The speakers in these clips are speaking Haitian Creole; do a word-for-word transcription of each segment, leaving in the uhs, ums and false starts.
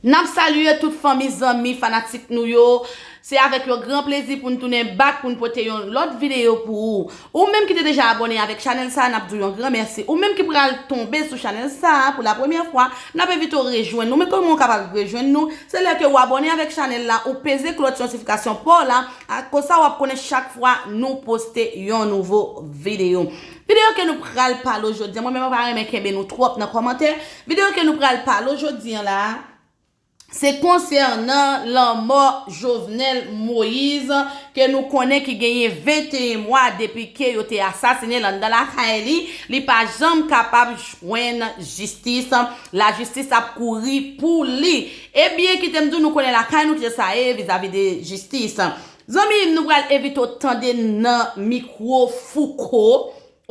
N ap salye tout fanmi, zanmi, fanatik nou yo. Se avèk yon gran plezi pou n tounen back pou n pote yon lòt videyo pou ou. Ou menm ki te deja abòne avèk chanèl sa a, n ap di w yon gran mèsi. Ou menm ki pral tonbe sou chanèl sa a pou la premyè fwa, n ap envite w rejwenn nou. Men kòman w kapab rejwenn nou? Se lè ke w abòne avèk chanèl la, ou peze klòch notifikasyon pa w la, a, konsa w ap konnen chak fwa nou poste yon nouvo videyo. Videyo ke nou pral pale w jodi a, mwen menm mwen pa renmen kenbe nou twòp nan kòmantè. Videyo ke nou pral pale w jodi a la, se konsènan lanmò Jovenel Moïse, ke nou konnen ki genyen venteyen mwa depi ke yo te asasinen l anndan lakay li. Li pa janm kapab jwenn jistis. Lajistis ap kouri pou li. Ebyen, kite m di w, nou konnen lakay nou ki sa ye vizavi de jistis. Zanmi m, nou pral envite w tande nan mikwo Fouco.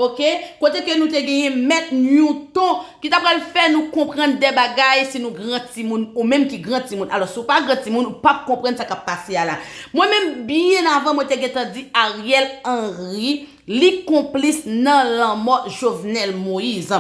Oke, kote ke nou te genyen Mèt Newton ki ta pral fè nou konprann de bagay si nou gran timoun, ou menm ki gran timoun. Alò, si w pa gran timoun, ou p ap konprann sa k ap pase a la. Mwen menm, byen avan, mwen te gentan di Ariel Henry, li konplis nan lanmò Jovenel Moïse.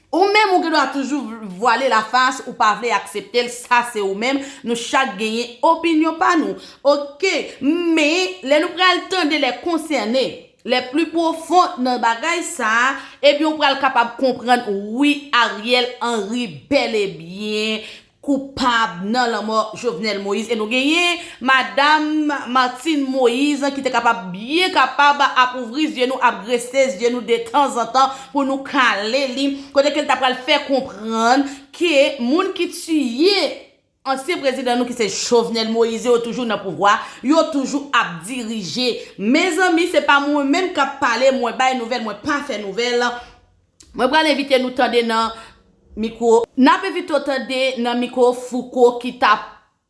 Ou menm, ou gendwa toujou vwale lafas, ou pa vle aksepte l, sa se ou menm, nou chak genyen opinyon pa nou. Oke, men lè nou pral tande les concernés, les plus profonds nan bagay sa a, ebyen, ou pral kapab konprann, wi, Ariel Henry bèl e byen koupab nan lanmò Jovenel Moïse. E nou genyen Madam Martine Moïse ki te kapab byen kapab ap ouvri zye nou, ap grese zye nou detanzantan pou nou kale li. Kote ke l ta pral fè konprann ke moun ki tiye ansyen prezidan nou ki se Jovenel Moïse, yo toujou nan pouvwa, yo toujou ap dirije. Mezanmi, se pa mwen menm k ap pale, mwen bay nouvèl, mwen pa fè nouvèl. Mwen pral envite nou tande nan mikwo. N ap envite w tande nan mikwo Fouco ki t ap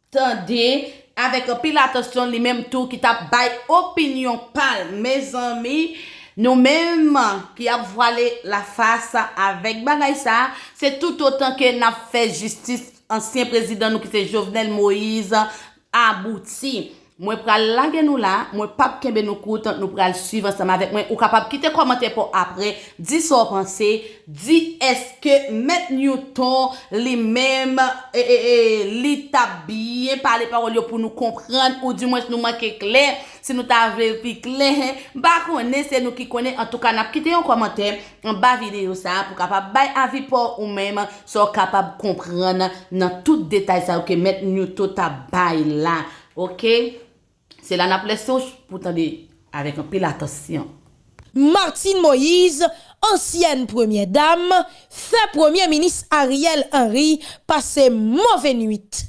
tande avèk anpil atansyon li menm tou ki t ap bay opinyon pa l. Mezanmi, nou menm ki ap vwale lafas avèk bagay sa, se toutotan ke n ap fè jistis ansyen prezidan nou ki se Jovenel Moïse abouti. Mwen pral lage nou la, mwen p ap kenbe nou kout, nou pral swiv ansanm avèk mwen. Ou kapab kite kòmantè pa w apre, di sa w panse, di èske Mèt Newton li menm, e, e, e, li t ap byen pale pawòl yo pou nou konprann, oudimwens nou manke klè, si nou ta vle l pi klè, m pa konnen, se nou ki konnen. Antouka, n ap kite yon kòmantè anba videyo sa a pou w kapab bay avi pa w ou menm, sa w kapab konprann nan tout detay sa yo ke Mèt Newton t ap bay la. Oke? Se la n ap lese w pou w tande avèk anpil atansyon. Martine Moïse, ansyèn premyè dam, fè Premye Minis Ariel Henry pase move nwit.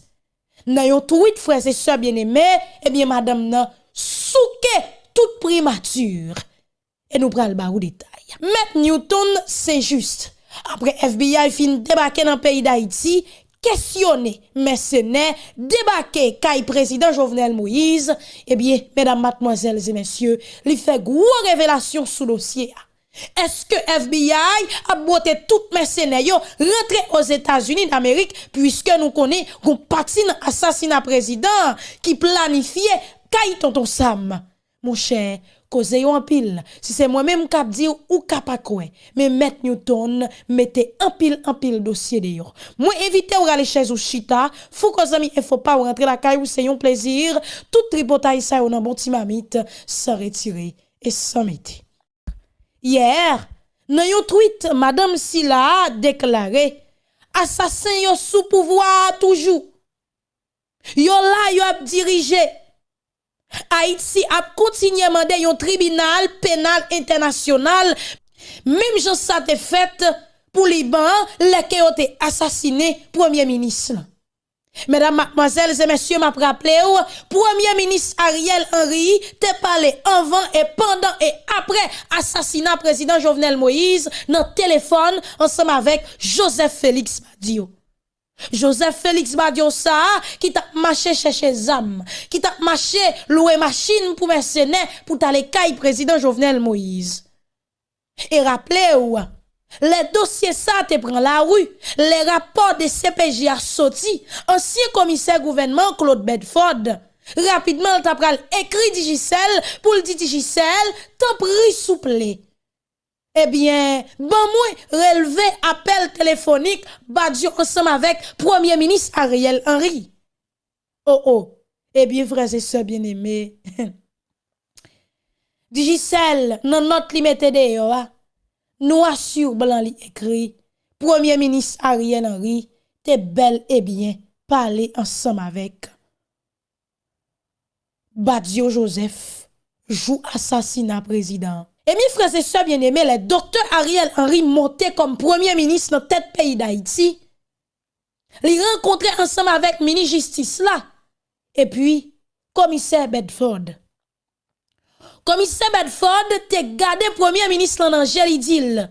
Nan yon twit, frè e sè byeneme, ebyen, madanm nan souke tout primati. E nou pral ba ou detay. Mèt Newton Saint-Just, apre F B I fin debake nan peyi Dayiti, kesyone mèsenè, debake kay prezidan Jovenel Moïse, ebyen, medam, madmwazèl e mesye, li fè gwo revelasyon sou dosye a. Èske F B I ap bwote tout mèsenè yo rantre Ozetazini Damerik, piske nou konnen gon pati nan asasina prezidan an ki planifye kay Tonton Sam? Monchè, koze yo anpil. Si se mwen menm k ap di w, ou ka pa kwè. Men Mèt Newton mete anpil, anpil dosye deyò. Mwen envite w rale chèz ou chita, Fouco zanmi enfo pa w rantre lakay ou, se yon plezi. Tout tripotay sa yo nan bon ti mamit, san retire e san mete. Yè, nan yon twit, madanm sila a deklare, asasen yo sou pouvwa a toujou. Yo la, yo ap dirije. Ayiti ap kontinye mande yon tribinal penal entènasyonal, menm jan sa te fèt pou Liban an, lè ke yo te asasinen premye minis lan. Medam, madmwazèl e mesye, m ap raple w, premye minis Ariel Henry te pale anvan e pandan e apre asasina prezidan Jovenel Moïse nan telefòn ansanm avèk Joseph Félix Badio. Joseph Félix Badio sa a ki t ap mache chèche zam, ki t ap mache lwe machin pou mèsenè pou t ale kay prezidan Jovenel Moïse. E raple w, lè dosye sa a te pran lari, lè rapò de C P J a soti, ansyen komisè gouvènman Claude Bedford, rapidman l ta pral ekri Digicel pou l di Digicel, tanpri souple, Ebyen, ban mwen relve apèl telefonik Badio ansanm avèk Premye Minis Ariel Henry. O, o. Ebyen, frè e sè byeneme, Digicel, nan nòt li mete deyò a, nwa sou blan li ekri, Premye Minis Ariel Henry te bèl e byen pale ansanm avèk Badio Joseph jou asasina prezidan an. Ebyen, frè e sè byeneme, lè Doktè Ariel Henry monte kòm Premye Minis nan tèt peyi Dayiti, li rankontre ansanm avèk minis jistis la, epi Komisè Bedford. Komisè Bedford te gade Premye Minis lan nan je, li di l,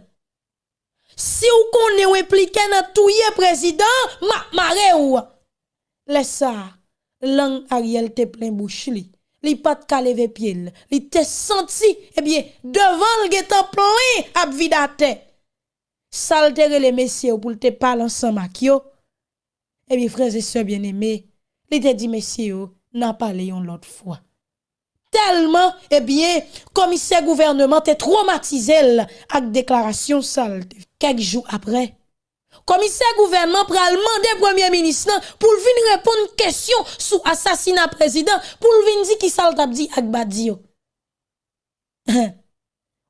"Si w konnen w enplike nan touye prezidan, m ap mare w." Lè sa a, lang Ariel te plen bouch li. Li pa t ka leve pye l. Li te santi, ebyen, devan l gentan plen ap vide atè. Sa l te rele mesye yo pou l te pale ansanm ak yo, ebyen, frè e sè byeneme, li te di mesye yo, "N a pale yon lòt fwa." Tèlman, ebyen, komisè gouvènman te twomatize l ak deklarasyon sa l te fè. Kèk jou apre, komisè gouvènman pral mande premye minis lan pou l vin reponn kesyon sou asasina prezidan, pou l vin di kisa l t ap di ak Badio.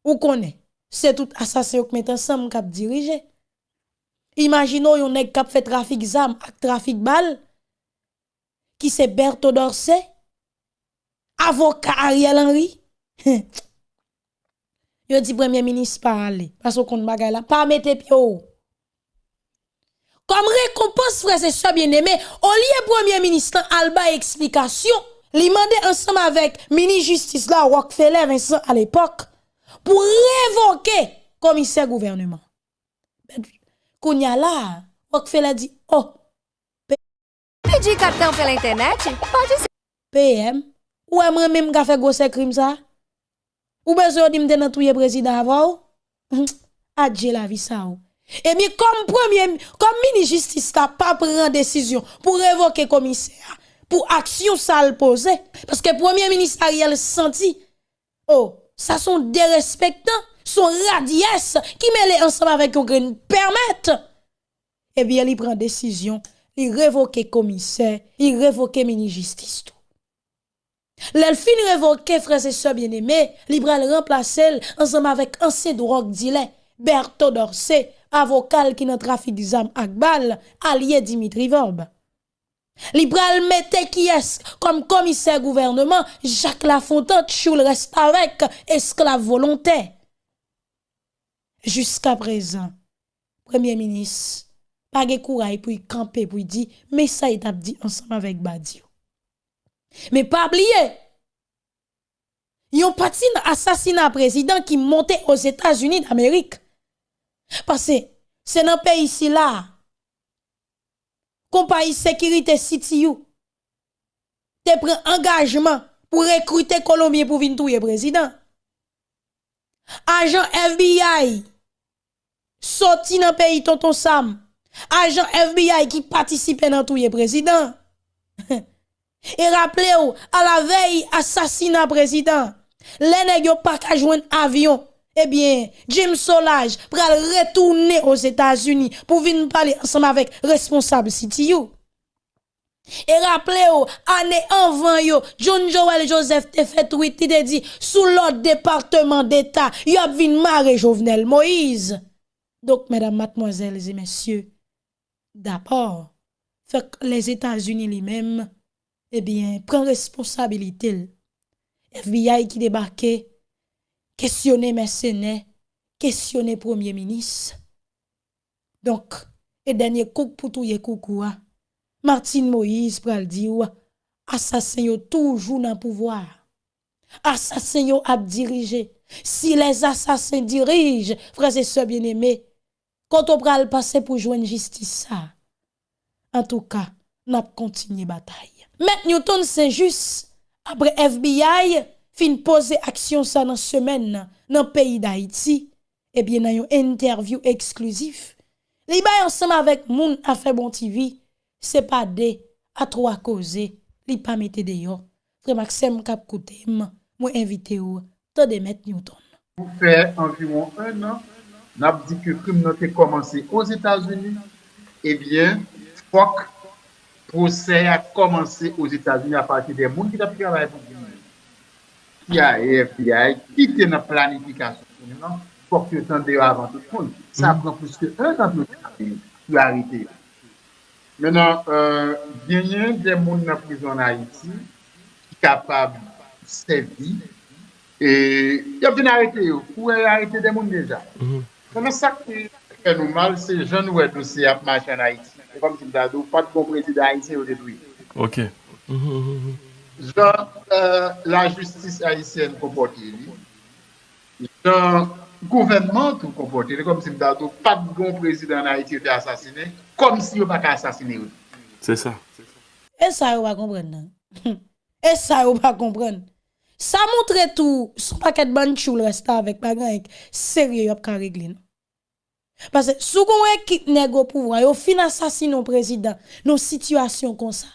Ou konnen, se tout asasen yo k met ansanm k ap dirije. Imajine w yon nèg k ap fè trafik zam ak trafik bal, ki se Berto Dorcé, avoka Ariel Henry. Yo di premye minis pa ale, paske w konn bagay la, pa mete pye w. Kòm rekonpans, frè e sè byeneme, olye premye minis lan al bay eksplikasyon, li mande ansanm avèk minis jistis la, Rockefeller Vincent alepòk, pou revoke komisè gouvènman. Kounye a la, Rockefeller di, "Oh, P G quatre ans pela internet, pode ser. P M, ou wè mwen menm ka fè gwosè krim sa? Ou bezwen yo di m te nan touye prezidan avè w? Adje lavi sa ou." Ebyen, kòm premye, kòm minis jistis la pa pran desizyon pou revoke komisè a, pou aksyon sa l poze, paske premye minis Ariel santi, oh, sa se yon derespektan, se yon radyès ki mele ansanm avèk yon grenn pèmèt. Ebyen, li pran desizyon, li revoke komisè, li revoke minis jistis tou. Lè l fin revoke, frè e sè byeneme, li pral ranplase l ansanm avèk ansyen dwòg dilè, Berto Dorcé, avoka l ki nan trafik zam ak bal, alye Dimitri Vorbe. Li pral mete kiyès kòm komisè gouvènman? Jacques Lafontant, tchoul restavèk, esklav volontè. Jiskaprezan, premye minis pa gen kouray pou l kanpe, pou l di, men sa l t ap di ansanm avèk Badio. Men pa bliye, yon pati nan asasina prezidan ki monte Ozetazini Damerik. Paske se nan peyi sila a, konpayi sekirite C T U te pran angajman pou rekrite Kolonbyen pou vin touye prezidan. Ajan F B I soti nan peyi Tonton Sam. Ajan F B I ki patisipe nan touye prezidan. E raple w, alavèy asasina prezidan, lè nèg yo pa ka jwenn avyon, ebyen, James Solages pral retounen Ozetazini pou vin pale ansanm avèk responsab C T U. E raple w, ane anvan yo, John Joël Joseph te fè tweet, li te di, sou lòd Depatman Deta, y ap vin mare Jovenel Moïse. Donk, medam, madmwazèl e mesye, dabò, fòk Lèzetazini li menm, ebyen, pran responsabilite l. F B I ki debake, kesyone mèsenè, kesyone premye minis. Donk, e dènye kouk pou touye koukou a, Martine Moïse pral di w, asasen yo toujou nan pouvwa a. Asasen yo ap dirije. Si les assassins dirigent, frè e sè byeneme, kote w pral pase pou jwenn jistis sa a? Antouka, n ap kontinye batay. Mèt Newton Saint-Just, apre F B I fin poze aksyon sa nan semèn nan, nan peyi Dayiti, ebyen, nan yon entèvyou eksklizif li bay ansanm avèk moun afè Bon T V, se pa de a twa koze li pa mete deyò. Frè m ak sè m k ap koute m, mwen envite w tande Mèt Newton. Pou fè anviwon en an, n ap di ke krim nan te kòmanse Ozetazini, ebyen, fòk pwosè a kòmanse Ozetazini apati de moun ki t ap travay pou krim nan. C I A, F B I, ki te nan planifikasyon krim nan, fòk yo tande yo avan tout moun. Sa pran plis ke enn an pou yo te pou yo arete yo. Mentnan, euh, genyen de moun nan prizon ann Ayiti ki kapab sèvi, e y ap vin arete yo. Ou wè, yo arete de moun deja. Mentnan, sa ki fè nou mal, se jan nou wè dosye a ap mache ann Ayiti. Se kòmsi m ta di w, pa t gen yon prezidan ayisyen, yo te touye. Ok. Jan, euh, lajistis ayisyèn konpòte li, jan gouvènman an tou konpòte li, kòmsi m ta di w, pa t gen yon prezidan ann Ayiti yo te asasinen, kòmsi yo pa ka asasinen yo tou. Se sa. E sa yo pa konprann nan. E sa yo pa konprann. Sa montre tou, se yon pakèt bann tchoul restavèk, pa gen anyen serye y ap ka regle, non. Paske si w gen yon ekip nèg o pouvwa, yo fin asasinen yon prezidan nan yon sitiyasyon konsa.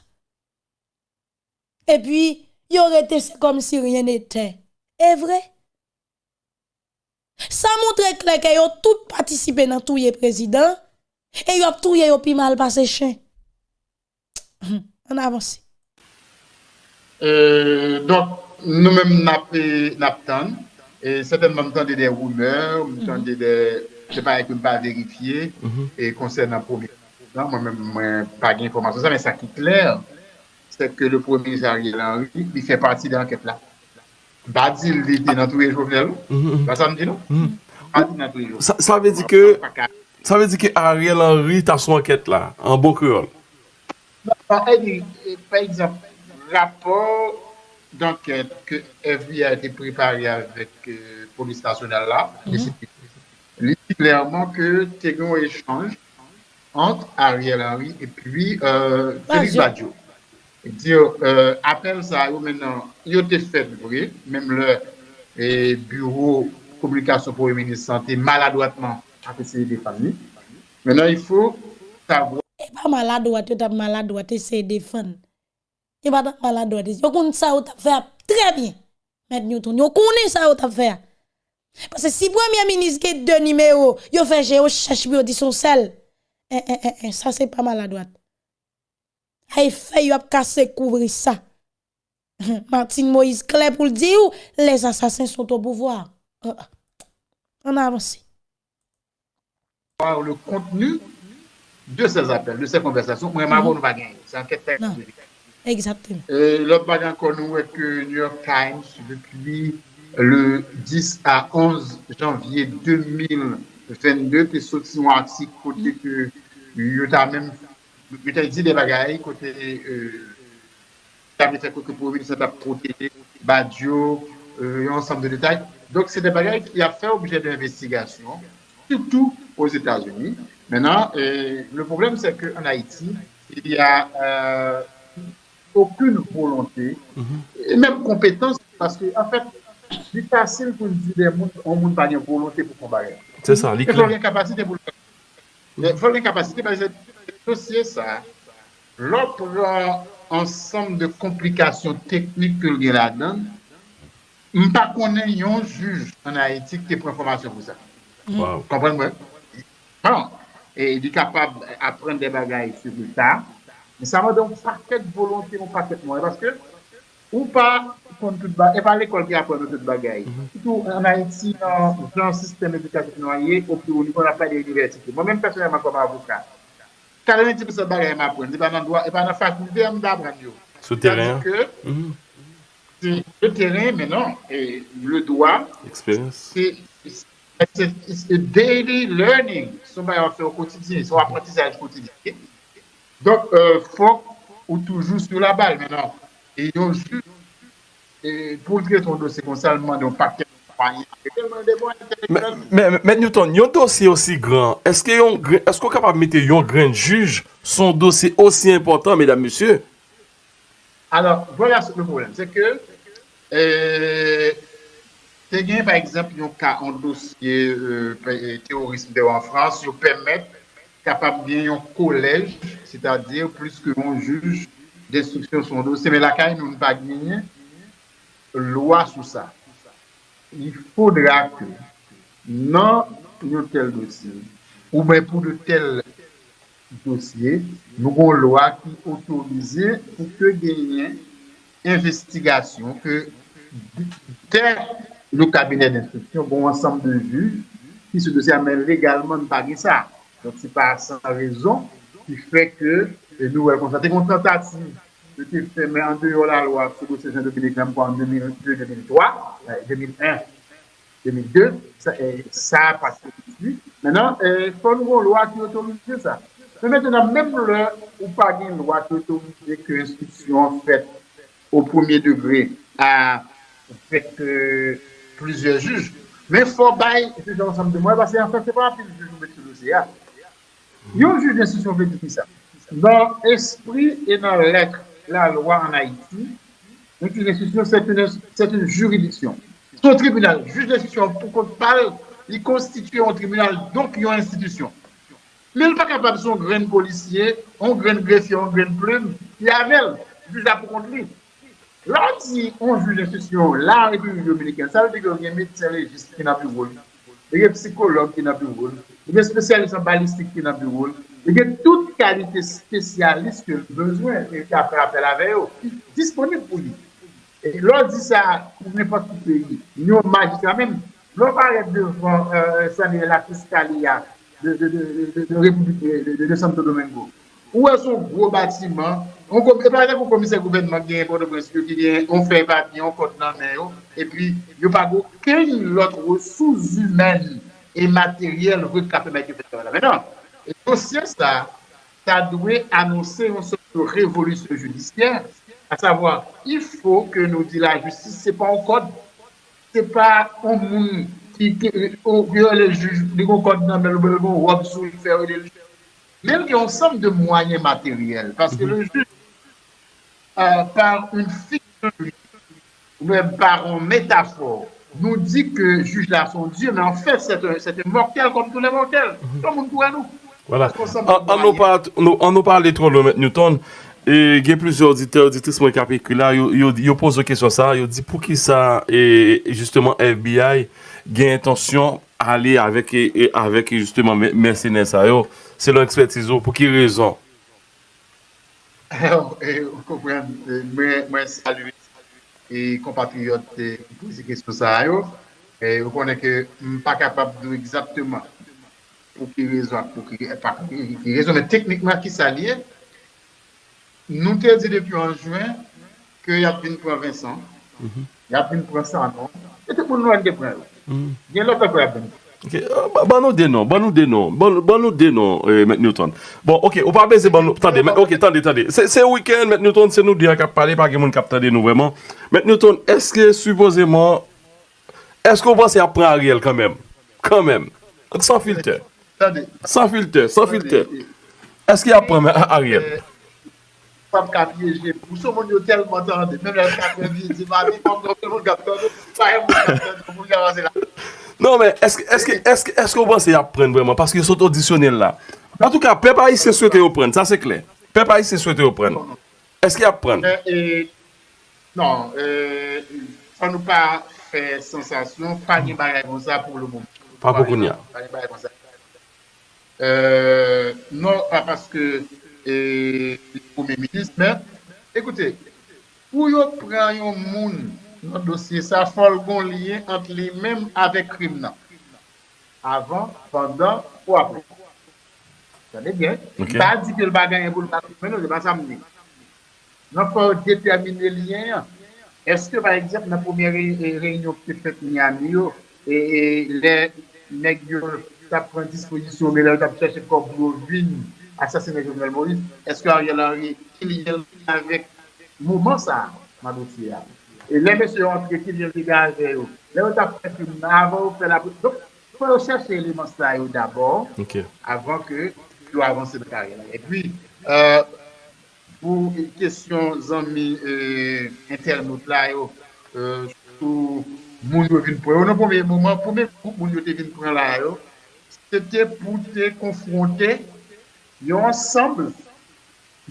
Epi, yo rete, se kòmsi ryen nete. E vre? Sa montre klè ke yo tout patisipe nan touye prezidan, e y ap touye yo pi mal pase chen. Ann avanse. Euh, donk, nou menm n ap, n ap tann. E sètènman, m tande de rimè, m tande de, de bagay ke m pa verifye, e konsènan premye prezidan, mwen menm, mwen pa gen enfòmasyon sa, men sa ki klè, se ke le premye minis Ariel Henry, li fè pati de ankèt la. M pa di li te nan touye Jovenel, non. Pa sa m di, non. M pa di nan touye Jovenel. Sa, sa vle di ke, sa vle di ke Ariel Henry ta sou ankèt la, an bon kreyòl. Non, pa, e di, e, pa egzanp, rapò dankèt ke F B I te prepare avèk, euh, polis nasyonal la, li di klèman ke te gen yon echanj ant Ariel Henry epi, euh, Felix Badio. Di, euh, apèl sa yo mentnan, yo te fèt vre, menm lè, e, biwo kominikasyon premye minis lan te maladwatman ap eseye defann li. Mentnan, il faut savoir. E pa maladwat yo t ap maladwat eseye defann. Yo pa t ap maladwat. Yo konn sa yo t ap fè a trè byen. Mèt Newton, yo konnen sa yo t ap fè a. Paske si premye minis gen de nimewo, yo fè je yo chèch pou yo di se yon sèl. En, en, en, en, sa se pa maladwat. Ay fè yo ap kase kouvri sa. Martine Moïse klè pou l di w, les assassins sont au pouvoir. Euh, ann avanse. Voir le contenu de ces appels, de ces conversations. Mwen menm avè w, nou pa gen anyen. Se ankèt sa ki prive. Egzakteman. E lòt bagay ankò, nou wè ke New York Times, depi le dis a onz janvye de mil vennde, te soti yon atik kote ke yo ta menm, yo ta di de bagay kote, euh, ta vle fè kwè ke premye minis lan t ap pwoteje Badio, euh, yon ansanm de detay. Donk, se de bagay ki ap fè objè de envestigasyon, sitou Ozetazini. Mentnan, euh, le problème, c'est que en Haïti, il y a, euh, aucune volonté, e menm konpetans, paske, an fèt, li fasil pou n di de moun, yon moun pa gen volonte pou fè yon bagay. Se sa, li klè. Fò gen kapasite pou l fè. Men fò gen kapasite, paske dosye sa, lè w pran ansanm de konplikasyon teknik ke l gen ladan l, m pa konnen yon jij ann Ayiti ki te pran fòmasyon pou sa. Konprann mwen? Bon, e li kapab aprann de bagay sou le ta, men sa mande yon pakèt volonte, yon pakèt mwayen, paske ou pa konn tout bagay, e pa lekòl ki aprann nou tout bagay. Sitou ann Ayiti, nan jan sistèm edikatif nou an ye, o pli wo nivo, n ap pale inivèsite. Mwen menm pèsonèlman kòm avoka, katrevenndis pousan bagay m aprann, se pa nan dwa, e pa nan fakilte an m t aprann yo. Sou teren an. Sètadi ke se le teren, men non, e le dwa, eksperyans, se, se, it's a daily learning. Se yon bagay w ap fè o kotidyen, se yon aprantisaj kotidyen. Donk, euh, fòk ou toujou sou la bal. Mentnan, e yon jij, e pou l trete yon dosye konsa, l mande yon pakèt mwayen. E tèlman de mwayen entèlektyèl. Men, men, men Newton, yon dosye osi gran, èske yon grenn, èske w kapab mete yon grenn jij sou yon dosye osi enpòtan, medam, mesye? Alò, vwala le pwoblèm. Se ke, euh, te gen, pa egzanp, yon ka, yon dosye, euh, pe-, euh, teworism te an Frans, yo pèmèt kapab gen yon kolèj, sètadi plis ke yon jij denstriksyon sou yon dosye, men lakay nou, nou pa genyen lwa sou sa. Il faudra que nan yon tèl dosye, oubyen pou de tèl dosye, nou gen yon lwa ki otorize pou ke genyen envestigasyon, ke dè le cabinet d'instruction gen yon ansanm de jij ki sou dosye a, men legalman n pa gen sa. Donk se pa san rezon ki fè ke, e, nou wè l konsa. Te gen yon tantativ, yo te fèmen andeyò lalwa sou dosye Jean Dominique la, m kwè an de mil de, de mil twa, e, de mil en, de mil de, sa, e, sa pa t posib. Mentnan, e, fò nou gen yon lwa ki otorize sa. Men mentnan, menm lè ou pa gen lwa ki otorize ke enstriksyon an fèt o premye degre a, avèk, e, plizyè jij, men fò bay jij ansanm de mwayen, paske anfen, se pa anpil jij nou met sou dosye a. Yon jij enstriksyon vle di kisa? Nan espri e nan lèt lalwa ann Ayiti, yon jij enstriksyon, se yon, se yon jiridiksyon. Se yon tribinal. Jij enstriksyon, pou kont pa l, li konstitye yon tribinal, donk yon enstitisyon. Men l pa kapab se yon grenn polisye, yon grenn grefye, yon grenn plim ki avè l. Jij la pou kont li. Lè w di yon jij enstriksyon la an Repiblik Dominikèn, sa vle di ke gen medsen lejis ki nan biwo l, li gen psikològ ki nan biwo l, li gen espesyalis an balistik ki nan biwo l, li gen tout kalite espesyalis ke l bezwen e ki ap fè apèl avè yo, ki disponib pou li. E lè w di sa pou nenpòt ki peyi, yon majistra menm, lè w parèt devan, e, San Miguel, lafiskalia de, de, de, de, de Repiblik de, de, de, de Santo Domingo, ou wè se yon gwo batiman, yon kom-, e pa tankou komisè gouvènman ki genyen Pòtoprens yo, ki gen yon fèy papye, yon kòd nan men yo, epi yo pa gen okenn lòt resous imèn e materyèl vre ki ka pèmèt yo fè travay la. Mentnan, e dosye sa, sa dwe anonse yon sòt de revolisyon jidisyè, asavwa, il faut que nou di lajistis, se pa yon kòd, se pa yon moun ki, ki, o, yo rele jij, li gen yon kòd nan men l, oubyen li gen yon wòb sou li, fè yo rele l jij. Men l gen yon ansanm de mwayen materyèl, paske le juge, euh, par une fiction, oubyen par yon metafò, nou di ke jij la se yon dye, men anfèt, se yon, se yon mòtèl kòm tou lè mòtèl. Se yon moun tou wè nou. Voilà. An, an nou pa, nou, an nou pa ale twò lwen, Mèt Newton. E gen plizyè oditè, oditris mwen k ap ekri la, yo, yo, yo poze kesyon sa, yo di poukisa, e, jisteman, F B I gen entansyon ale avèk, e, e avèk, jisteman, mè-, mèsenè sa yo. Selon ekspètiz ou, pou ki rezon? E, ou konprann, e, mwen, mwen salye, e, konpatriyòt, e, ki poze kesyon sa yo. E, ou konnen ke m pa kapab di w egzakteman pou ki rezon ak pou ki, pa pou ki, ki rezon, men teknikman, kisa l ye? Nou te di depi an jen ke y ap vin pran Vincent, y ap vin pran Sanon, e tout moun nou wè n te pran yo. Gen lòt ankò y ap vin pran. Ok, euh, ba, ban nou de non, ban nou de non, ban, ban nou de non, eh, Mèt Newton. Bon, ok, ou pa bezwen ban nou, tande, mèt, ok, tande, tande. Se, se wikenn, Mèt Newton, se nou de a k ap pale, pa gen moun k ap tande nou vrèman. Mèt Newton, èske sipozeman, èske w panse y ap pran Ariel kanmenm? Kanmenm. San filtè. Tande. San filtè, san filtè. Èske y ap pran Ariel? P ap ka pyeje pou se moun yo tèlman tande. Menm lè l katrè di maten, pa gen moun k ap tande, pa gen moun k ap tande, moun k ap pase la. Non, men èske, èske, èske, èske w panse y ap pran vrèman? Paske yo sot odisyone l la. Antouka, pèp ayisyen swete yo pran, sa se klè. Pèp ayisyen swete yo pran. Èske y ap pran? Non, fò nou pa fè sansasyon, pa gen bagay konsa pou le moman. Pa pou kounye a. Pa gen bagay konsa. Euh, non, pa paske, euh, li premye minis, men, ekoute, pou yo pran yon moun nan dosye sa, fò l gon lyen ant li menm avèk krim nan. Avan, pandan, ou apre. Tande byen. M pa di ke l pa gen anyen pou l pa krim nan, se pa sa m di. Donk, fò yo detèmine lyen an. Èske, pa egzanp, nan premyè re-, e, reyinyon ki te fèt Miami yo, e, e, lè nèg yo t ap pran dispozisyon, oubyen lè yo t ap chèche kòb pou yo vin asasinen Jovenel Moïse, èske Ariel Henry, ki lyen l gen avèk moman sa a nan dosye a? E lè mesye yo antre, ki lyen l te gen avè yo? Lè yo t ap fè krim nan, avan yo fè l, apre. Donk, fò yo chèche eleman sa yo dabò, avan ke yo avanse nan karyè la. Epi, euh, pou kesyon zanmi, eh, entènot la yo, eh, sou moun yo vin pran yo, nan premye moman, premye gwoup moun yo te vin pran la yo, se te pou te konfwonte yon ansanm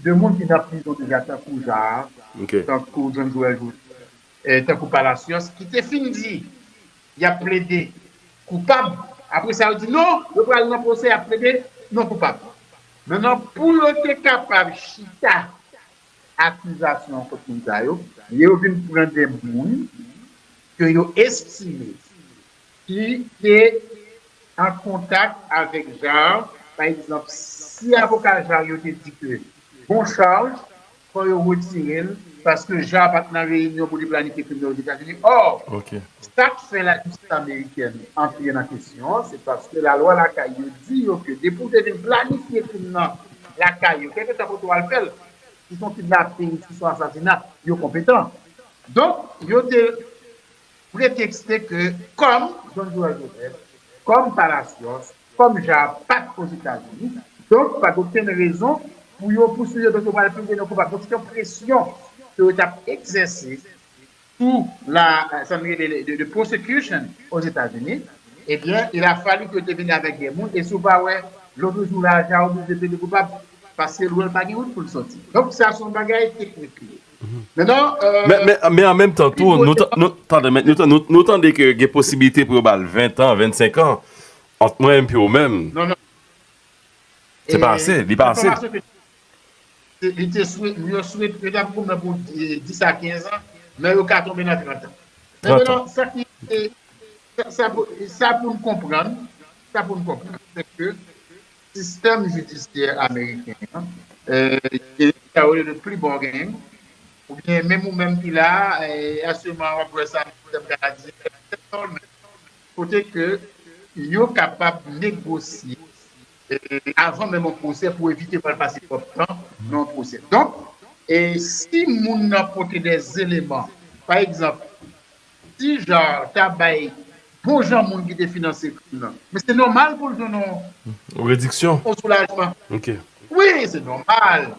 de moun ki nan prizon deja, tankou Jaar, tankou John Joël Joly, eh, tankou Palacios, ki te fin di y ap plede koupab Apre sa, yo di non, yo pral nan pwosè, y ap plede non koupab. Mentnan, pou yo te kapab chita akizasyon kont moun sa yo, yo vin pran de moun ke yo estime ki te an kontak avèk Jar. Pa egzanp, si avoka Jar yo te di ke gon chaj, fò yo retire l, paske Jar pa t nan reyinyon pou li planifye krim nan Ozetazini. Ò, sa k fè lajistis amerikèn antre nan kesyon an, se paske lalwa lakay yo di yo ke depi w te vin planifye krim nan lakay yo, kèlkeswa kote w al fè l, si se yon kidnaping, si se yon asasina, yo konpetan. Donk, yo te pretekste ke kòm John Joël Joseph, kòm Palacios, kòm Jar pa t Ozetazini, donk pa t okenn rezon pou yo pouswiv yo, donk yo pral plede non koupab. Donk se yon presyon ke yo t ap egzèse sou la, sa n rele de, de prosecution Ozetazini. Ebyen, il a fallu ke yo te vini avèk de moun, e si w pa wè, lòt jou la, Jar oblije plede koupab, paske l wè l pa gen wout pou l sòti. Donk sa se yon bagay teknik li ye. Mentnan, Men, men, men an menm tan tou, nou, ta- nou, tande, men, nou, ta- nou, nou tande ke gen posibilite pou yo ba l ven tan, vennsenk an, ant mwen epi ou menm. Non, non. Se pa ase, li pa ase. Enfòmasyon ke se- li te swe- yo swete, yo t ap goumen pou eh, dis a kenz an, men yo ka tonbe nan trant an. Mentnan, sa ki eh, sa, sa pou sa pou n konprann, sa pou n konprann, se ke sistèm jidisyè ameriken an, eh, gen sa yo rele plea bargain, oubyen menm ou menm ki la, eh, asirman w ap wè sa nan sistèm kanadyen, kote ke yo kapab negosye eh, avan menm yon pwosè pou evite pral pase twòp tan nan yon pwosè. Donk, eh, si moun nan pote de eleman, pa egzanp, si Jar ta bay bon jan moun ki te finanse krim nan, men se nòmal pou l jwenn yon, Yon rediksyon. yon soulajman. Ok. Wi, se nòmal.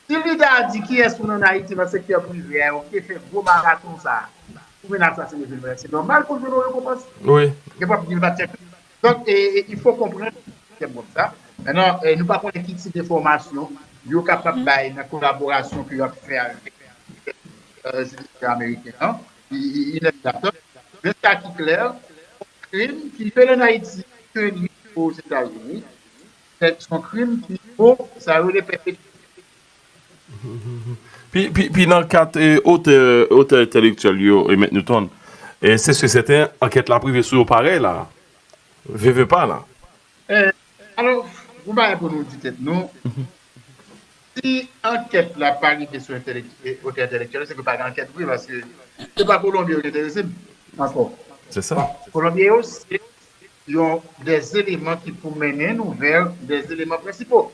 Si li ta di kiyès moun ann Ayiti nan sektè prive a yo ki te fè gwo maraton sa a pou vin asasine Jules Verne, se nòmal pou l jwenn yon rekonpans. Wi. Gen pòp di l pa t chèk. Donk, e, e, il faut comprendre sistèm kòm sa. Mentnan, e, nou pa konnen ki tip de fòmasyon yo kapab bay nan kolaborasyon ke y ap fè avèk e, jidisyè ameriken an. I, i, i nèt datant. Men sa ki klè, krim ki fèt ann Ayiti, ke li Ozetazini, se yon krim ki vo sa yo rele pèpetyèl. Pi, pi, pi nan kat eh, otè, otè entèlektyèl yo, eh, Mèt Newton, eh, se si sèten, ankèt la ap rive sou yo parèy la. Veve pa la. Eh, alò, yon bagay pou nou di tèt nou, si ankèt la pa rive sou entèlek- eh, otè entèlektyèl, se ke pa gen ankèt vre, paske se pa Kolonbyen yo ki enterese m ankò. Se sa. Kolonbyen yo, se yon de eleman ki pou mennen nou vè de eleman prensipo.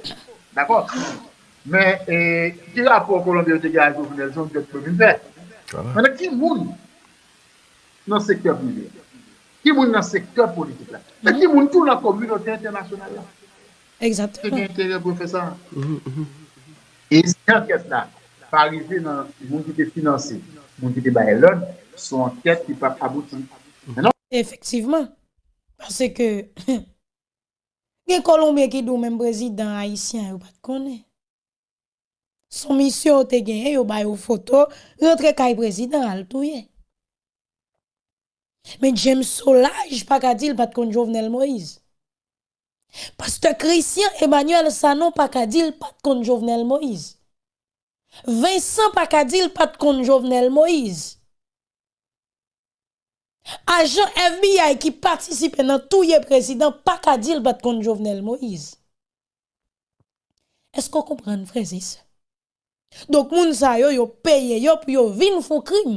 Dakò? Men, eh, ki rapò Kolonbyen yo te gen ak Jovenel, se yon djòb yo vin fè. Mentnan, ki moun nan sektè prive a? Ki moun nan sektè politik la? E ki moun tou nan kominote entènasyonal la? Ki gen enterè pou yo fè sa? E si ankèt la pa rive nan moun ki te finanse, moun ki te bay lòd, se yon ankèt ki p ap abouti. Efektivman. Paske gen Kolonbyen ki di w menm prezidan ayisyen an yo pa t konnen. Se yon misyon yo te genyen, yo ba yo foto, rantre kay prezidan al touye. Men James Solages pa ka di l pa t konn Jovenel Moïse. Pastè Christian Emmanuel Sanon pa ka di l pa t konn Jovenel Moïse. Vincent pa ka di l pa t konn Jovenel Moïse. Ajan FBI ki patisipe nan touye prezidan pa ka di l pa t konn Jovenel Moïse. Èske w konprann, frè e sè? Donk, moun sa yo, yo peye yo pou yo vin fè yon krim.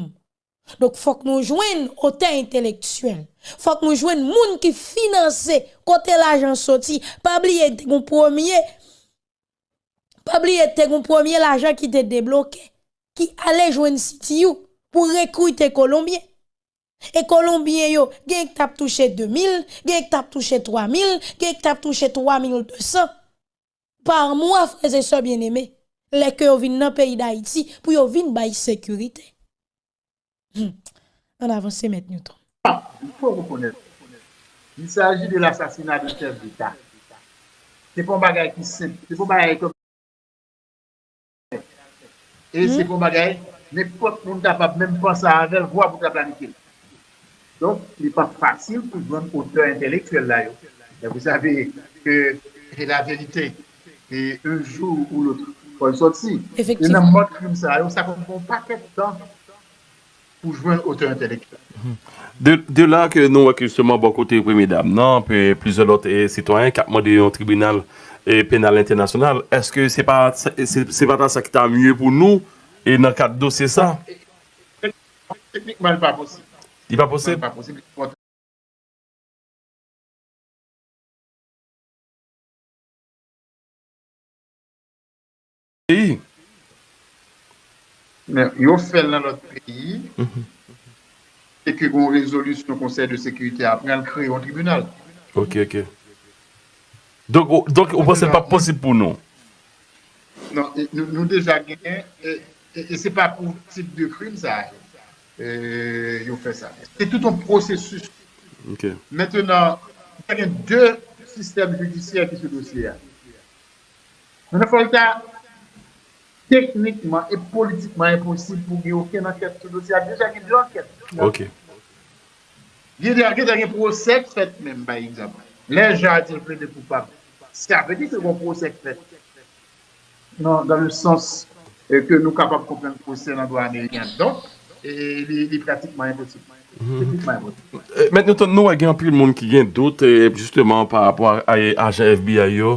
Donk, fòk nou jwenn otè entelektyèl. Fòk nou jwenn moun ki finanse, kote lajan soti. Pa bliye, te gen premye Pa bliye te gon premye lajan ki te debloke, ki ale jwenn C T U pou rekrite Kolonbyen. E Kolonbyen yo, gen k t ap touche de mil, gen k t ap touche twa mil, gen k t ap touche twa mil de san pa mwa, frè e sè byeneme, lè ke yo vin nan peyi Dayiti pou yo vin bay sekirite. Ann avanse, Mèt Newton. Il faut reconnaître, il s'agit de l'assassinat d'un chef d'État. Se pa yon bagay ki senp, se pa yon bagay kòm e se pa yon bagay nenpòt moun kapab menm panse avè l, vwa pou ta planifye l. Donk, li pa fasil pou jwenn otè entèlektyèl la yo. Men vous savez que la vérité, et un jour ou l'autre, fò l sòti. E nan mòd krim sa yo, sa konn pran yon pakèt tan pou jwenn otè entèlektyèl. De, de la ke nou wè ke jisteman bò kote premye dam nan, pe plizyè lòt e, sitwayen k ap mande yon tribinal e, penal entènasyonal, èske se pa, se, se pa ta sa ki ta mye pou nou e nan kad dosye sa? Teknikman, li pa posib. Li pa posib? Li pa posib. Peyi. Men yo fè l nan lòt peyi, e ke gen yon rezolisyon Konsèy de Sekirite a pran, l kreye yon tribinal. Ok, ok. Donk, ou- donk ou panse l p ap posib pou nou? Non, e, nou, nou deja genyen, e, e, e se pa pou tip de krim sa a, e, yo fè sa. Se tout yon pwosesis. Ok. Mentenan, gen de sistèm jidisyè ki sou dosye a. Mentenan, fò l ta teknikman e politikman enposib pou gen okenn ankèt sou dosye a. Deja gen de ankèt. Ok. Gen de, gen de gen pwosè k fèt menm, pa egzanp. Lè Jean Arthur plede koupab, sa vle di ke gen pwosè k fèt. Non, dans le sens, euh, ke nou kapab konprann pwosè nan dwa ameriken. Donk, e, li, li pratikman enposib. Pratikman enposib. Eh, Mèt Newton, nou wè gen anpil moun ki gen dout, eh, jisteman, pa rapò a, a ajan F B I yo.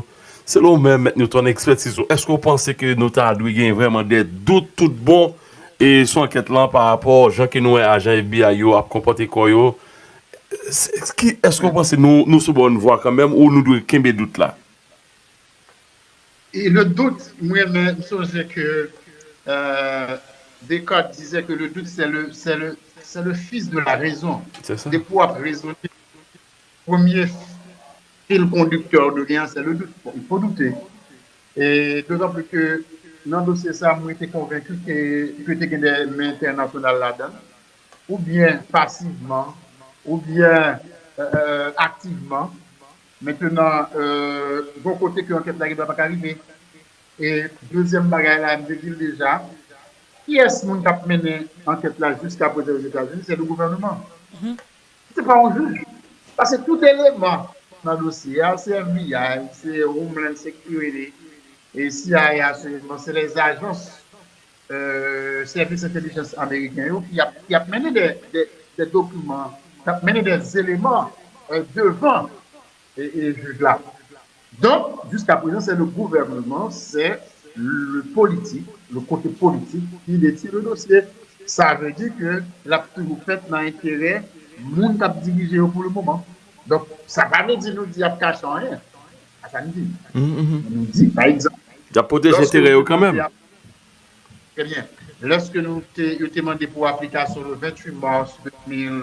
Selon ou menm, Mèt Newton, ekspètiz ou, èske w panse ke nou ta dwe gen vrèman de dout tout bon e sou ankèt lan pa rapò jan ke nou wè ajan F B I yo ap konpòte kò yo? Se- ki- Èske w panse nou, nou sou bòn vwa kanmenm ou nou dwe kenbe dout la? Et le doute, mwen, men, m sonje ke euh, Descartes disait que le doute, c'est le, c'est le, c'est le fils de la raison. Se sa. Depi w ap rezone, premye fil kondiktè w dwe gen an, se le doute. Bon, il faut douter. E dotan plis ke nan dosye sa, mwen te konvenki ke, ke te gen de men entènasyonal ladan l, oubyen pasivman, oubyen euh, aktivman. Mentenan, euh, gen kote ke ankèt la gen dwa pa ka rive. E dezyèm bagay la, m te di l deja, kiyès moun k ap mennen ankèt la jiska prezan Ozetazini? Se le gouvènman. Se pa yon jij. Paske tout eleman nan dosye a, se F B I, se Homeland Security, e C I A, se, bon, se les agences euh, sèvis entèlijans ameriken yo ki ap, ki ap mennen de, de, de dokiman, k ap mennen de eleman euh, devan e, e jij la. Donk, jiska prezan, se le gouvènman, se le politik, le kote politik ki detye le dosye. Sa vle di ke l ap toujou fèt nan enterè moun k ap dirije yo pou le moman. Donk, sa pa vle di nou di y ap kache anyen. A sa n di. Nou di, pa egzanp, Y ap pwoteje enterè yo kanmenm. Très bien. Lèske nou te, yo te mande pou aplikasyon le vingt-huit mars deux mille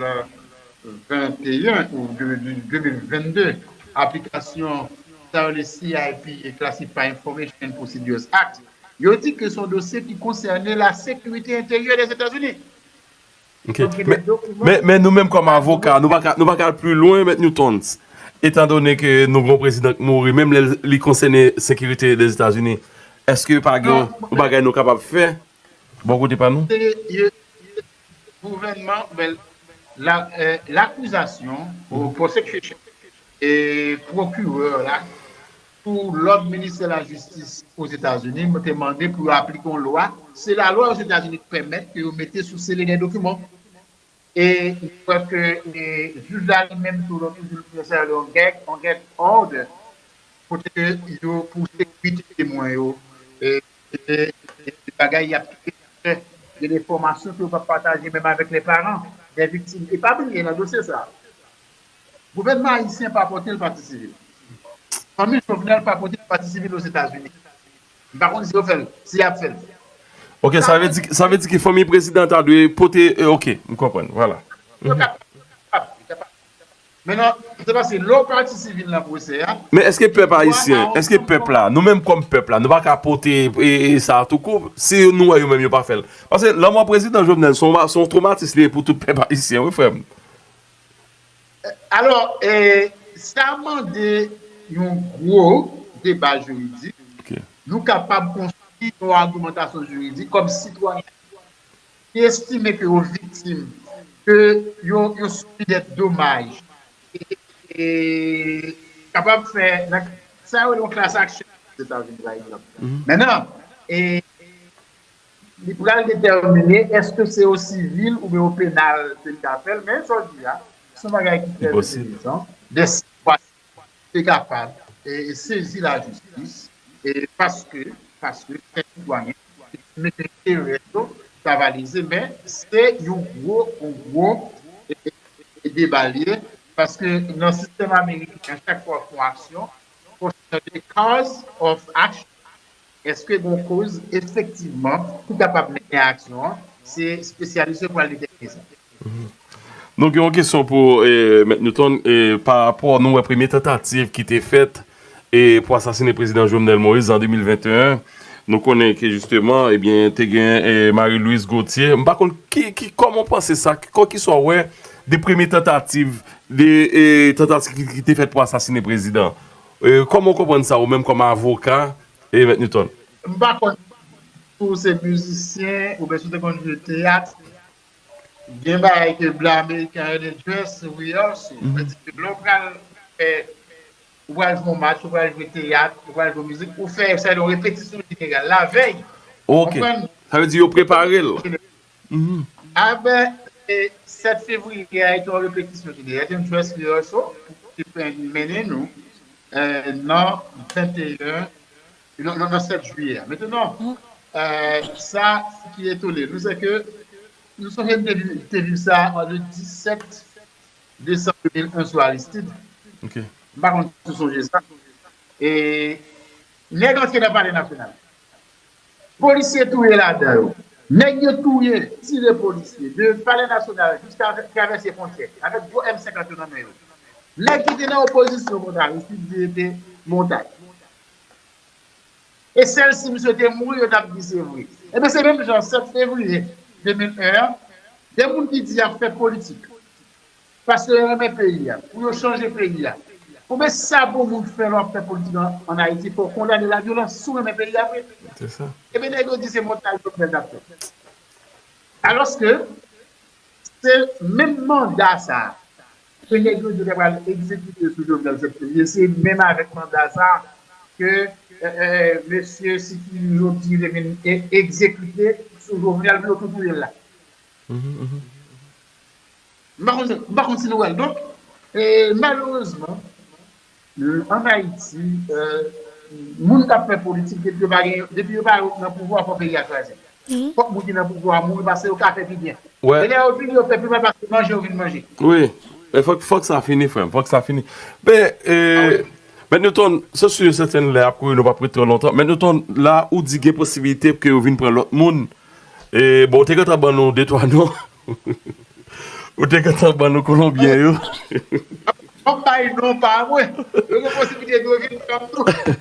vingt et un ou de, de, deux mille vingt-deux, aplikasyon sa yo rele C I P, Classified Information Procedures Act, yo di ke se yon dosye ki konsène la sekirite enteryè Lèzetazini. Ok. Men, men, men nou menm kòm avoka, nou pa ka, nou pa ka al pi lwen, Mèt Newton. Etan done ke nou gen yon prezidan ki mouri, menm lè li konsène sekirite Lèzetazini, èske pa gen yon bagay nou kapab fè bò kote pa nou? Gouvènman, ben, la, euh, lakizasyon, ou prosecution, e pwokirè la, pou lòd ministè lajistis Ozetazini, te mande pou yo aplike yon lwa. Se lalwa Ozetazini ki pèmèt ke yo mete sou sele de dokiman. E m kwè ke e, jij la li menm tou, lòt jou, l fè sa yon gag, yon gag order, kote ke yo pou sekirite temwen yo, e, e, e bagay y ap fè, gen de fòmasyon ke yo p ap pataje menm avèk lè paran dè viktim. E pa bliye nan dosye sa, gouvènman ayisyen pa pote l pati sivil. Fanmi Jovenel pa pote l pati sivil Ozetazini. M pa konn si yo fè l, si y ap fè l. Ok, sa vle di, sa vle di ke fanmi prezidan ta dwe pote, eh, ok, m konprann, vwala. Yo kapab, yo kapab, yo kapab. Mentnan, se paske lè w pati sivil nan pwosè a, Men èske pèp ayisyen, èske pèp la, nou menm kòm pèp la, nou pa ka pote e, e sa toukou, si nou wè yo menm yo pa fè l? Paske lanmò prezidan Jovenel se yon, se yon twomatis li ye pou tout pèp ayisyen, wi, frè m. Alò, e, sa mande yon gwo deba jiridik. Ok. Nou kapab konstwi yon agimantasyon jiridik kòm sitwayen ki estime ke yo viktim ke yo, yo sibi dèt domaj. E, e kapab fè, nan sa yo rele yon class action Ozetazini, pa egzanp. Mentnan, e, li pral detèmine èske se o sivil oubyen o penal ke li ka fè l, men sa w di a, se yon bagay ki trè enteresan. Dè swa te kapab e, sezi lajistis, e, paske, paske se sitwayen, mete enterè yo, travalize, men se yon gwo, yon gwo e, e, e deba li ye, paske nan sistèm ameriken an, chak fwa w fè yon aksyon, fò w chèche cause of action, èske gen yon koz efektivman ki kapab mennen a aksyon an, se espesyalis yo pral detèmine sa. Nou gen yon kesyon pou eh, Mèt Newton eh, pa rapò nou wè premye tantativ ki te fèt eh, pou asasinen prezidan Jovenel Moïse an de mil venteyen. Nou konnen ke jisteman ebyen te gen eh, Marie Louise Gauthier. M pa konn ki, ki kòman w panse sa, ki, ki sa w wè de premye tantativ de eh, tantativ ki, ki te fèt pou asasinen prezidan. Eh, kòman w konprann sa ou menm kòm avoka eh, Mèt Newton? M pa konn si w se mizisyen oubyen si w te konn jwe teyat. Gen bagay ke blan ameriken an rele dress rehearsal. Sa vle di ke lè w pral fè, ou pral jwe yon match, ou pral jwe teyat, ou pral jwe mizik, ou fè sa yon repetisyon jeneral lavèy. Ok. Sa vle di yo prepare l. Aben, e, sèt fevriye a ete yon repetisyon jeneral, ete yon dress rehearsal ki te mennen nou eh, nan venteyen, nan, nan, nan sèt jiyè a. Mentnan, eh, sa ki etone nou, se ke nou sonje n te viv, te viv sa an le disèt desanm de mil en sou Aristide. M pa konn si w sonje sa. E nèg antre nan Palè Nasyonal. Polisye touye ladan yo. Nèg yo touye, tire polisye. De Palè Nasyonal jiska travèse fwontyè avèk gwo M senkant yo nan men yo. Nèg ki te nan opozisyon kont Aristide di rete montay. E sèl si misye te mouri yo t ap di se vre. Ebyen se menm jan sèt fevriye de mil en an, de moun ki di y ap fè politik paske yo renmen peyi a, pou yo chanje peyi a. Konbyen sa bon moun fè lè w ap fè politik an, an Ayiti, fò w kondane lavyolans si w renmen peyi a vre. Se sa. Ebyen nèg yo di se montay Jovenel t ap fè. Alòske se menm manda sa a ke nèg yo di yo ta pral egzekite sou Jovenel sèt fevriye, se menm avèk manda sa a ke eh, eh, mesye Sikili Jodi te vin e- egzekite sou Jovenel pou yo tou touye l la. M pa konn, m pa konn si nou wè l. Donk, eh, malerezman, ann Ayiti, eh, moun k ap fè politik, depi yo pa gen, depi yo pa nan pouvwa, fò peyi a kraze. Fòk moun ki nan pouvwa a mouri paske yo ka fè pi byen. E lè yo vini, yo fè pi mal paske manje yo vin manje. Wi. E fòk, fòk sa fini, frè m. Fòk sa fini. Men, eh, Mèt Newton, se si e sèten lè ap kouri, nou p ap ret twò lontan. Mèt Newton, la ou di gen posibilite ke yo vin pran lòt moun. E, bon, ou te gentan ban nou de twa non. Ou te gentan ban nou Kolonbyen yo. M ap bay non pa mwen. Yo gen posibilite pou yo vin pran m tou.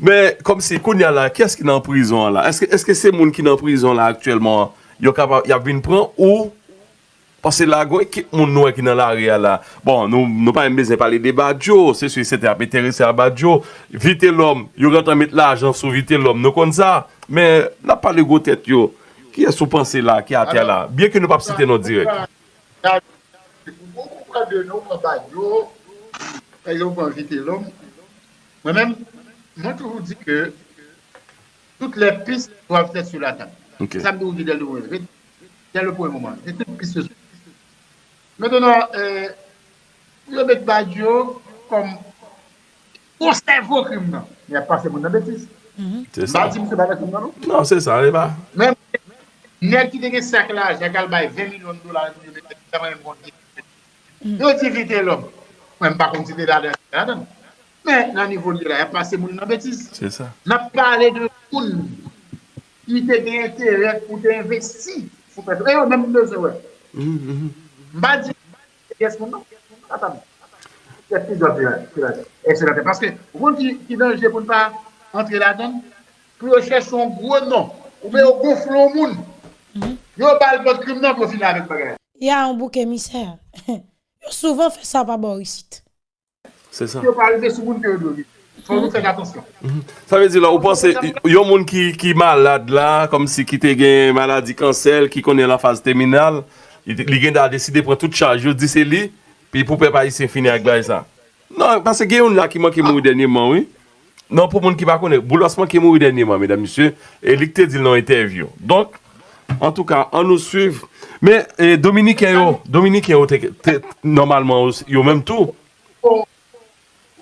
Men, kòmsi, kounye a la, kiyès ki nan prizon an la? Èske, èske se moun ki nan prizon la aktyèlman an, yo kapab, y ap vin pran ou Paske la, gon ekip moun nou wè ki nan lari a la. Bon, nou, nou pa menm bezwen pale de Badio, se si e sèten y ap enterese a Badio. Vitelòm, yo gentan met lajan sou Vitelòm, nou konn sa. Men, n ap pale gwo tèt yo. Kiyès ou panse la, ki atè la? Byen ke nou p ap site non dirèk. Ou pran de non, ou pran Badio, yo pran Vitelòm. Mwen menm, mwen toujou di ke toutes les pistes doivent être sur la table. Se sa m toujou di dès le premier, dès le premier moment. Se tout pis yo sou. Mentnan, eh, pou yo met Badio kòm gwo sèvo krim nan, y ap pase moun nan betiz. M pa di misye pa nan krim nan, non. Non, se sa, e pa. Men, nèg ki te gen sak lajan, k al bay ven milyon dola, yo di Vitelòm. Mwen, m pa konn si te ladan, ladan. Men, nan nivo l ye la, y ap pase moun nan betiz. N ap pale de moun ki te gen enterè pou te envesti pou fè sa. E yo menm m bezwen wè. M pa di se pyès moun non. Atann. Se plizyè pyès ladan. Èske ladan? Paske, ou konn ki, ki danje pou n pa antre ladan l? Pou yo chèche yon gwo non. Oubyen yo gonfle yon moun. Yo ba l vant krim nan pou yo fini avèk bagay la. Ya yon bouk emisè. Yo souvan fè sa pa bò isit. Se sa. Yo pa rive sou moun ke yo dwe rive. Fò nou fè atansyon. Sa vle di la, ou panse yon moun ki, ki malad la, kòmsi ki te gen maladi kansè, ki konnen l an faz tèminal, Li, li gen dwa deside pran tout chaj yo, di se li, pi pou pèp ayisyen fini ak bagay sa. Non, paske gen youn la ki manke mouri dènyèman, wi. Non, pou moun ki pa konnen, Boulos manke mouri dènyèman, medam, mesye, e li k te di l nan entèvyou. Donk, antouka, ann nou swiv. Men, e, Dominiken yo, Dominiken yo te, te, nòmalman, yo menm tou. Ou,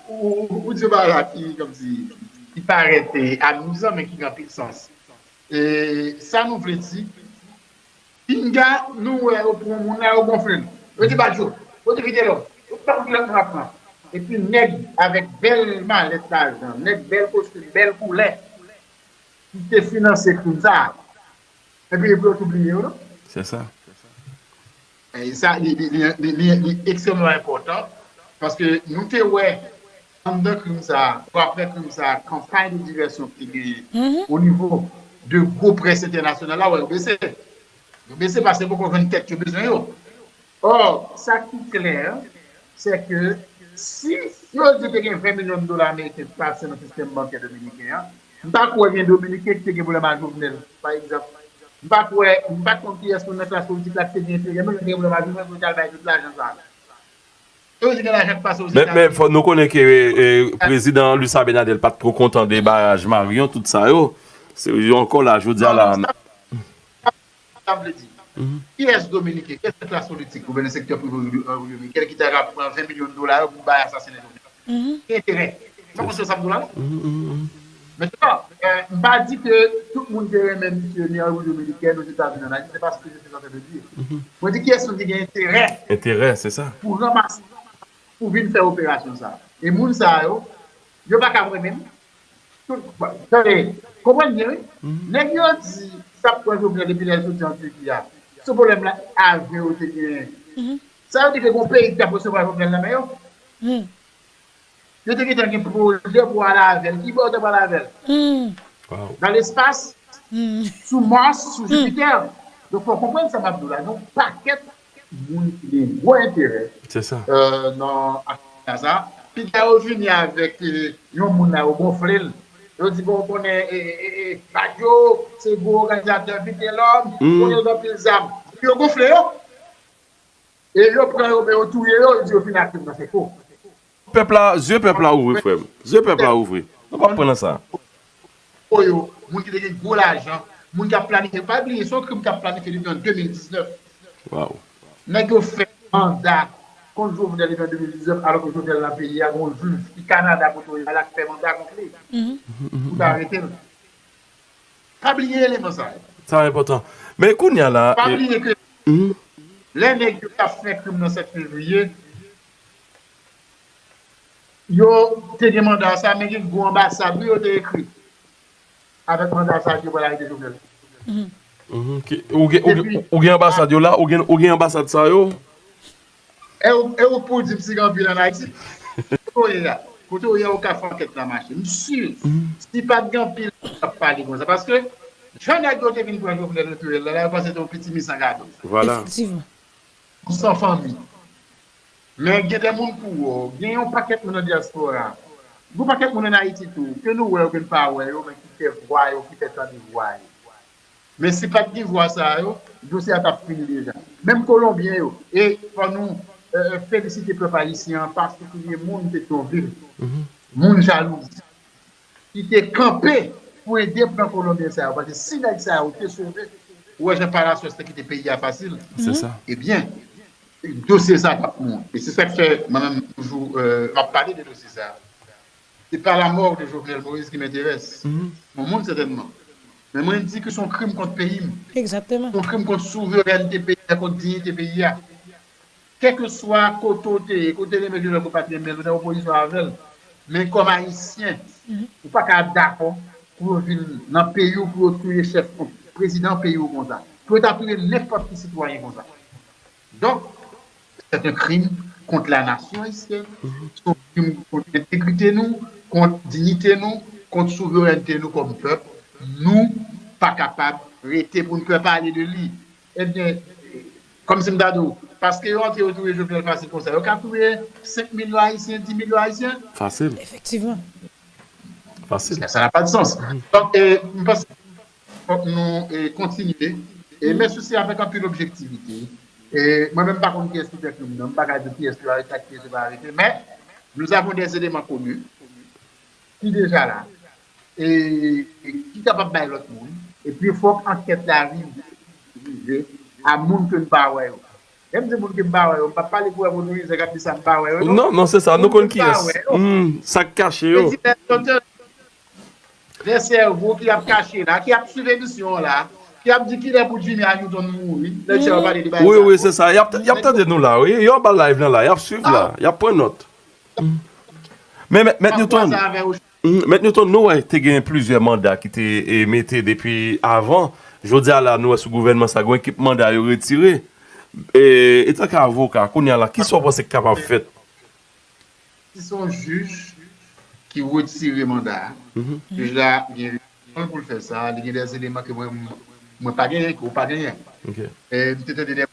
ou, ou di yon bagay la ki, kòmsi, ki parèt, e, amizan, men ki gen anpil sans. E, sa nou vle di, pinga nou wè yo pran moun la, yo gonfle l. Yo di Badjo, yo di Vitelòm, yo pa konn ki lòt moun ap pran. Epi nèg avèk bèl malèt lajan, nèg bèl kostim, bèl koulè, ki te finanse krim sa a. Epi epi yo tou bliye yo, non? Se sa. E sa, li, li, li, li, li, li ekstrèmman enpòtan, paske nou te wè, anndan krim sa a, ou aprè krim sa a, kanpay de divèsyon ki te genyen o nivo de gwo près entènasyonal la, wè, yo bese. Yo bese paske poko jwenn tèt yo bezwen yo. Ò, sa ki klè, se ke si yo di te gen ven milyon dola ameriken k pase nan sistèm bankè dominiken an, m pa kwè gen Dominiken ki te gen pwoblèm ak Jovenel, pa egzanp. M pa kwè, m pa t konn kiyès moun nan klas politik la ki te gen enterè menm, ki te gen pwoblèm ak Jovenel pou yo t al bay tout lajan sa a. Yo di gen lajan k pase Men, men Ozetazini. Fò nou konnen ke e, prezidan Luis Abinader pa t twò kontan de baraj Marion, tout sa yo. Se yo ankò la, jodi a la. Sa m vle di. Kiyès Dominiken, kiyès nan klas politik, gouvènè sektè prive Repiblik Dominiken ki ta ka pran ven milyon dola yo pou bay asasinen Jovenel? Ki enterè? Sa konn se sa m di w la, non? Mentnan, e, m pa di ke tout moun te renmen misye ni an Repiblik Dominiken, Ozetazini, an Ayiti, se pa se ke je suis en train de dire. Mwen di kiyès moun ki gen enterè Enterè, se sa. Pou ranmase, pou vin fè operasyon sa a. E moun sa yo, yo pa ka renmen m. Tout, bon, tande, konprann byen, wi. Nèg yo di, sa pran Jovenel depi lè l soti an Tiki a. Se pwoblèm la avyon yo te genyen. Sa yo di ke gon peyi ki t ap resevwa Jovenel nan men yo. Yo te gentan gen pwojè pou ale avè l. Ki bò yo t ap ale avè l? Nan lespas, sou Mars, sou Jupiter. Donk, fò w konprann sa m ap di w la. Gen yon pakèt moun ki gen gwo enterè Se sa. euh, nan aktivite sa. Piga yo vini avèk euh, yon moun la, yo gonfle l. Yo di, bon, konnen, e, e, e, Badio, se gwo òganizatè Vitelòm, konnen yo gen anpil zam. Yo gonfle yo. E yo pran yo, men yo touye yo, yo di yo fin ak krim nan, se fo. Pèp la, zye pèp la ouvri, frè m. Zye pèp la ouvri. Nou p ap pran nan sa. Po yo, moun ki te gen gwo lajan, moun k ap planifye, pa bliye, se yon krim k ap planifye depi an de mil diznèf. Waw. Nèg yo fè manda kont Jovenel depi an de mil diznèf, alò ke Jovenel nan peyi a, gen yon jij ki Kanada kote yo ye la k fè manda kont li pou ta arete l. Pa bliye eleman sa yo. Sa enpòtan. Men kounye a la, Pa e, bliye ke lè nèg yo t ap fè krim nan sèt fevriye, yo te gen manda sa, men gen gwo anbasad, wi, yo te ekri avèk manda sa yo pral arete Jovenel. mhm, ki- ou gen- ou gen- ou gen anbasad yo la, ou gen ou gen anbasad sa yo? E ou, e ou pou di m si gen anpil an Ayiti? Kote ou ye a? Kote ou ye a, ou ka fè ankèt la mache. M si, si pa t gen anpil moun k ap pale konsa. Paske, jan nèg yo te vin pran Jovenel retire l la, la, yo panse se yon piti mi san gado. Vwala. Efektivman. Ou san fanmi. Men gen de moun pou wè w. Gen yon pakèt moun nan dyaspora. Gen yon pakèt moun an Ayiti tou. Ke nou wè yo, ke n pa wè yo, men ki fè vwa yo, ki fè tande vwa yo. Men si pa t gen vwa sa yo, dosye a t ap fini deja. Menm Kolonbyen yo, e fò nou euh, felisite pèp ayisyen an, patikilye moun Petyonvil, moun Jalouzi, ki te kanpe pou ede pran Kolonbyen sa yo. Paske si nèg sa yo te sove, ou wè jan Palacios te kite peyi a fasil. Se sa. Ebyen, dosye sa t ap mouri. E se sa k fè mwen menm toujou euh, m ap pale de dosye sa. Se pa la mort de Jovenel Moïse qui m'intéresse. Bon moun sètènman. Men mwen di ke se yon krim kont peyi m. Egzakteman. Se yon krim kont souverènte peyi a, kont diyite peyi a. Kèlkeswa kote w te ye, kote w te renmen Jovenel, kote w pa t renmen l, ou nan opozisyon avè l. Men kòm ayisyen, ou pa ka dakò pou yo vin nan peyi w, pou yo touye chèf, prezidan peyi w konsa. Pou yo ta touye nenpòt ki sitwayen konsa. Donk, c'est un crime contre la nation haïtienne, se yon krim kont entegrite nou, kont diyite nou, kont souverènte nou kòm pèp. Nou pa kapab rete pou n pè pale de li. Ebyen, kòmsi m ta di w, paske yo antre yo touye Jovenel fasil konsa, yo ka touye senk milyon Ayisyen, dis milyon Ayisyen? Fasil. Efektivman. Fasil. Ça n'a pas de sens. Donk, e, m panse fòk nou e, kontinye. E, men sou se avèk anpil objektivite. E mwen menm, m pa konn kiyès ki fè krim nan, m pa ka di kiyès ki arete ak kiyès ki pa arete, men nous avons des éléments connus ki deja la e, e ki kapab bay lòt moun. Epi fòk ankèt la rive, rive a moun ke n pa wè yo. Lè m di moun ke m pa wè yo, m p ap pale pou wè moun wi, se k ap di sa m pa wè yo, non. Non, non, se sa, nou konn kiyès. Hmm, sa k kache yo. Dè sèvo ki ap kache la, ki ap swiv emisyon an la, ki ap di kilè pou Jimmy Hamilton mouri, lè sa yo pale de bagay. Wi, wi, se sa. Y ap, y ap tande nou la, wi. Yo anba live nan la, y ap swiv la, y ap pran nòt. Men, men, Mèt Newton, men, Mèt Newton, nou wè te gen plizyè manda ki te e, mete depi avan. Jodi a la, nou wè sou gouvènman sa, gen ekip manda yo retire. E, etanke avoka, kounye a la, kisa w panse ki kapab fèt? Si se yon jij ki retire manda a, jij la gen rezon l pou l fè sa, li gen de eleman ke mwen, mwen pa genyen, ke ou pa genyen. E m te tande de,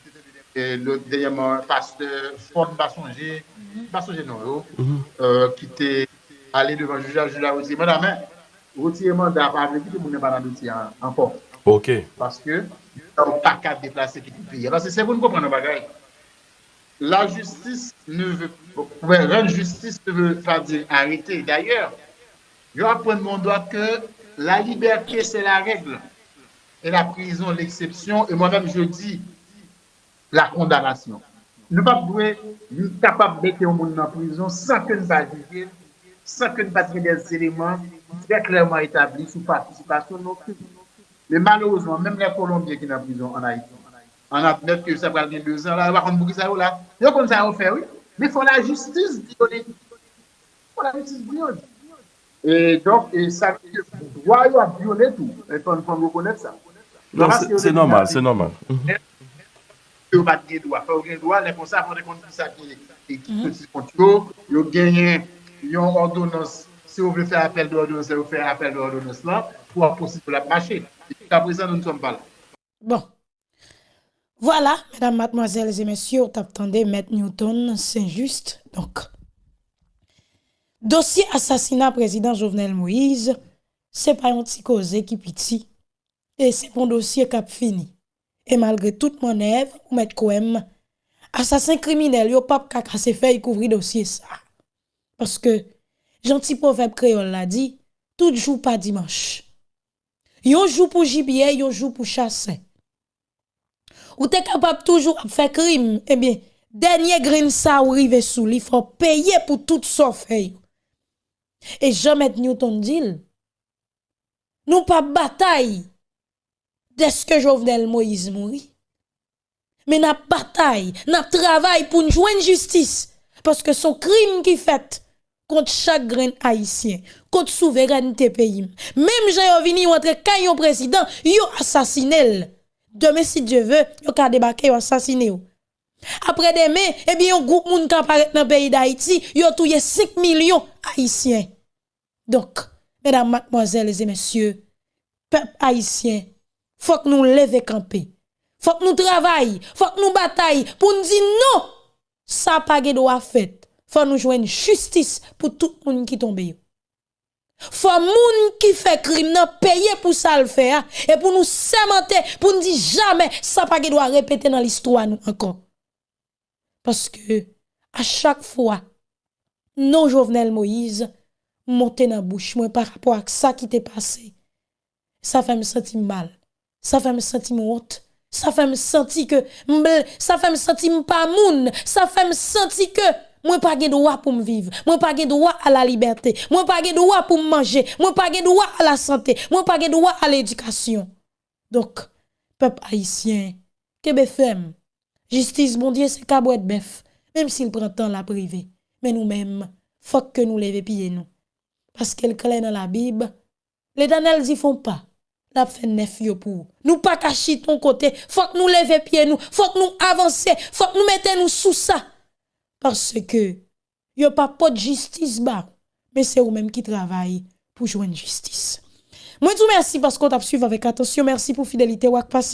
e, lòt dènyèman, pastè Fò, m pa sonje, m pa sonje non yo, e, ki te ale devan jij la, jij la retire manda, men retire manda pa vle di ke moun nan pa nan dosye a ankò. Paske, ou pa ka deplase kite peyi a. Paske se pou n konprann yon bagay. La justice ne veut, ouais, rendre justice ne veut pas dire arrêter. D'ailleurs, yo aprann mwen dwa ke la liberté c'est la règle et la prison l'exception. Et moi-même, je dis la condamnation. Nou pa dwe kapab mete yon moun nan prizon san ke n pa jije l, san ke n pa gen des éléments ki trè klèman etabli sou patisipasyon nan krim. Men malerezman, menm lè Kolonbyen ki nan prizon ann Ayiti, ann admèt ke sa pral gen dezan la, yo pa konn poukisa yo la. Yo konn sa yo fè, wi. Men fò lajistis di yo li. Fò lajistis di yo li. E donk, e sa vle di ke dwa yo ap vyole tou. E fò n, fò n rekonèt sa. Non, se nòmal, se nòmal. Yo pa t gen dwa. Fò yo gen dwa, lè konsa, fò yo te konn kisa ki, ki, ki soti kont yo. Yo genyen yon òdonans. Si yo vle fè apèl de òdonans la, yo fè apèl de òdonans la pou ap posib pou l ap mache. E jiskaprezan, nou n sòm pa la. Bon. Vwala, medam, madmwazèl e mesye, w t ap tande Mèt Newton Saint-Juste. Donk, dosye asasina prezidan Jovenel Moïse, se pa yon ti koze ki piti. E se pa yon dosye k ap fini. E malgre tout mannèv, ou mèt kwè m, asasen kriminèl yo p ap ka kase fèy kouvri dosye sa a. Paske, jan ti pwovèb kreyòl la di, tout jou pa dimanch. Yon jou pou jibye, yon jou pou chasè. Ou te kapab toujou ap fè krim, ebyen, dènye grenn sa ou rive sou li, fò w peye pou tout sa w fè yo. E jan Mèt Newton di l, nou p ap batay dèske Jovenel Moïse mouri. Men n ap batay, n ap travay pou n jwenn jistis, paske se yon krim ki fèt kont chak grenn Ayisyen, kont souverènte peyi m. Menm jan yo vini, yo antre kay yon prezidan, yo asasine l. Demen, si Dye ve, yo ka debake, yo asasine yo. Apre demen, ebyen, yon gwoup moun ka parèt nan peyi Dayiti, yo touye senk milyon Ayisyen. Donk, medam, madmwazèl e mesye, pèp ayisyen, fòk nou leve kanpe. Fòk nou travay, fòk nou batay pou n di non! Sa pa gen dwa fèt. Fò nou jwenn jistis pou tout moun ki tonbe yo. Fò moun ki fè krim nan peye pou sa l fè a, e pou nou sèmante, pou n di jamè sa pa gen dwa repete nan listwa nou ankò. Paske, a chak fwa, non Jovenel Moïse monte nan bouch mwen pa rapò ak sa ki te pase, sa fè m santi m mal. Sa fè m santi m wont. Sa fè m santi ke m bl-, sa fè m santi m pa moun. Sa fè m santi ke mwen pa gen dwa pou m viv. Mwen pa gen dwa a la libète. Mwen pa gen dwa pou m manje. Mwen pa gen dwa a la sante. Mwen pa gen dwa a ledikasyon. Donk, pèp ayisyen, kenbe fèm. Jistis Bondye se kabwèt bèf. Menm si l pran tan, l ap rive. Men nou menm, fòk ke nou leve pye nou. Paske l klè nan Labib, Letènèl di fè yon pa, l ap fè nèf yo pou ou. Nou pa ka chita yon kote, fòk nou leve pye nou, fòk nou avanse, fòk nou mete nou sou sa. Paske yo pa pot jistis ba ou, men se ou menm ki travay pou jwenn jistis. Mwen di w mèsi paske w t ap swiv avèk atansyon, mèsi pou fidelite w ak pasyans.